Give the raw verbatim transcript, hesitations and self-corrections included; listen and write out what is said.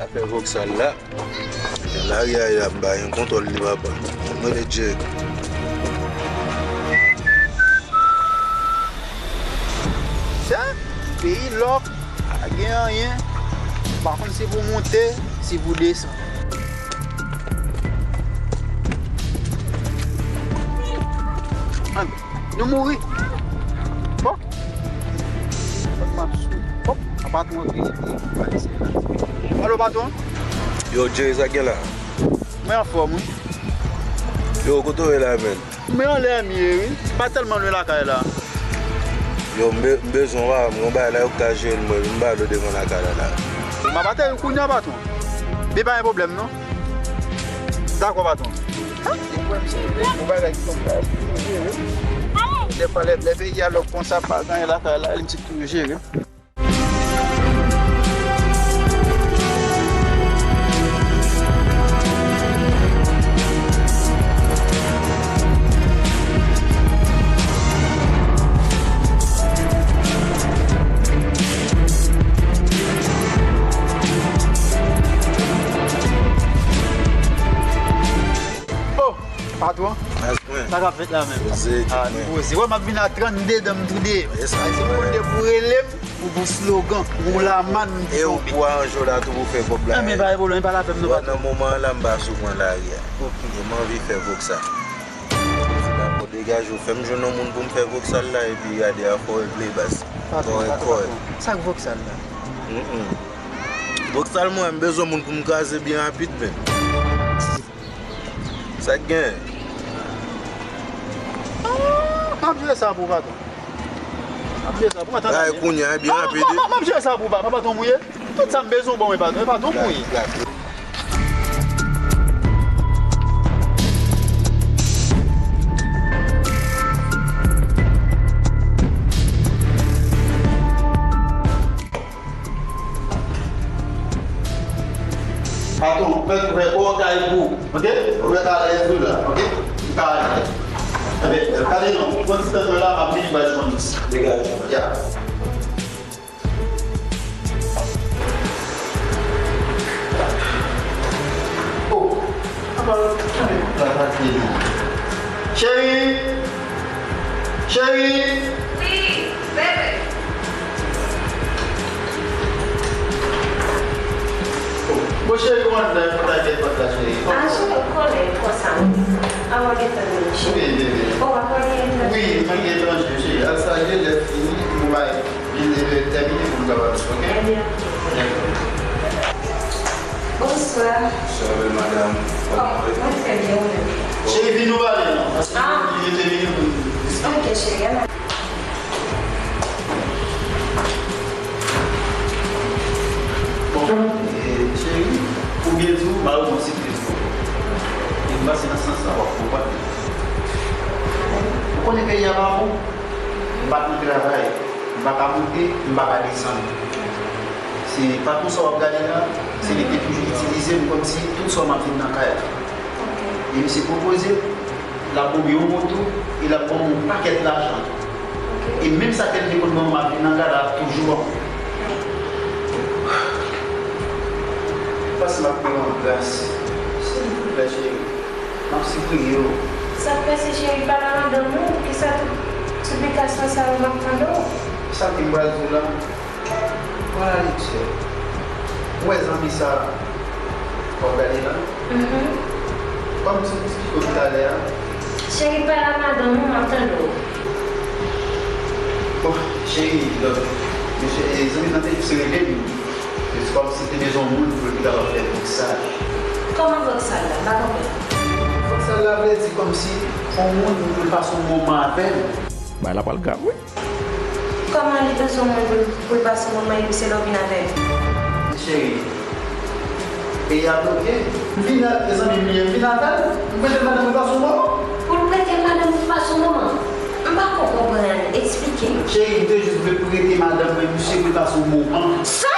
Afè Voksal la. Lari a la, m pa gen kontwòl li, papa. Mwen le Dye. Sa, peyi lòk, pa gen anyen. M pa konn si pou monte, si pou desann. Ann, nou mouri. Bon. Fòk m ap sou. Bon, a patwon kriye, kriye, pa lese la. Alo, patwon? Yo, Jay, sa k gen la? Mwen anfòm, wi. Yo, kote w ye la, menn? Mwen anlè m ye, wi. Pa tèlman lwen lakay la. Yo, m be-, m bezwen w a, m gon bagay la, yo ka jere l, mwen, m ba l devan lakay la, la. M ap ateri kounye a, patwon. Li pa gen pwoblèm, non. Dakò, patwon. Gon bagay ki konn pa pou jere. Lè pa lè, lè peyi a lòk konsa, pa gen anyen lakay la, li m se toujou jere. Oh, patwon. Sa k ap fèt la menm? Poze, ah, nou poze. Wè, m ap vin a trannde dan m tou de. Yes, se pou de pou rele m, ou pou slogan, ou la man ki tonbe. E ou pou aranje w la tou pou fè kòb la. Ah, men pa gen pwoblèm, pa la pèm non, patwon. Nan moman an la, m pa sou pran lari a. Ok. E m anvi fè Voksal. Dakò, degaje w, fè m jwenn yon moun pou m fè Voksal la, epi gade afè w regle baz. Patwon, patwon, patwon. Sa k Voksal la? Mm, mm. Voksal mwen, m bezwen moun pou m kraze byen rapid, men. Sa k gen? Ah, m ap jere sa pou ou, patwon. M ap jere sa pou ou, tande byen. Ay, kounye a, byen rapid. M ap jere sa pou ou, pa, pa patwon mouye. Tout sa m bezwen, bon, men patwon, patwon mouye. Patwon, fè, fè kò w kay pou, ok? Ou fè alèz tou la, ok? Ou ka ale. Enben, gade non, pran distans mwen la, m ap vini bay Jones. Degaje. Ya. Oh, apa, apa, apa, apa, apa. Cheri! Cheri! Wi, bebe. Bon, cheri, ou antre nan takèt pòt la, cheri. Ah, cheri, ou konnen konsa. Avan gen tan vini, cheri. Wi, bebe. Oh, avan gen tan. Wi, mwen gen tan, cheri. Al salye, lè fini, nou bay. Li, li tèmine pou m kapab, ok? Ebyen, ok. Bonswa. Bonswa, bèl madanm. Kòman w ye? Mwen trè byen, ou menm? Cheri, vin nou pale, non. Paske li tèmine pou m diskite. Ok, cheri, ala. Bon, e, cheri, pou byen di w, m a remèsye Bondye. E m panse nan sans sa w ap konprann. Ou konnen peyi a pa bon. M pa t nan travay. M pa ka monte, m pa ka desann. Se patwon sa w ap gade la, se li ki te toujou itilize m kòmsi tout swa m ap vin nan kay la. E misye pwopoze l, l ap ban m yon moto e l ap ban m yon pakèt lajan. E menm sa ke l te konn ban m, m ap vin nan kay la, l ap toujou ban m. Pase m ap priye w an gras. Silvouplè, cheri. M ap sipriye w. Sa k pase, cheri, pale a madanm ou, kisa tout siplikasyon sa yo m ap mande w? Sa ke m pral di w la, pran la lekti. Ou wè zanmi sa w ap gade la? Kòm m te eksplike w talè a. Cheri, pale a madanm ou, m ap tande w. Bon, cheri, donk, mesye, e, zanmi nan te jis rele m. Se kòmsi te bezwen yon moun pou l te kapab fè Voksal. Kòman Voksal la? M pa konprann. Voksal la vle di kòmsi yon moun pou l pase yon moman avè l. Bagay la pral grav, wi. Kòman li bezwen yon moun pou l, pou l pase yon moman epi se lè w vin avè l? Cheri, peyi a bloke. M vin a, mezanmi, m vin avè l. M prete madanm mwen pase yon moman. Pou l prete madanm ou pase yon moman? M pa ko konprann, eksplike m. Cheri, m te jis vle prete madanm mwen misye pou l pase yon moman. Sa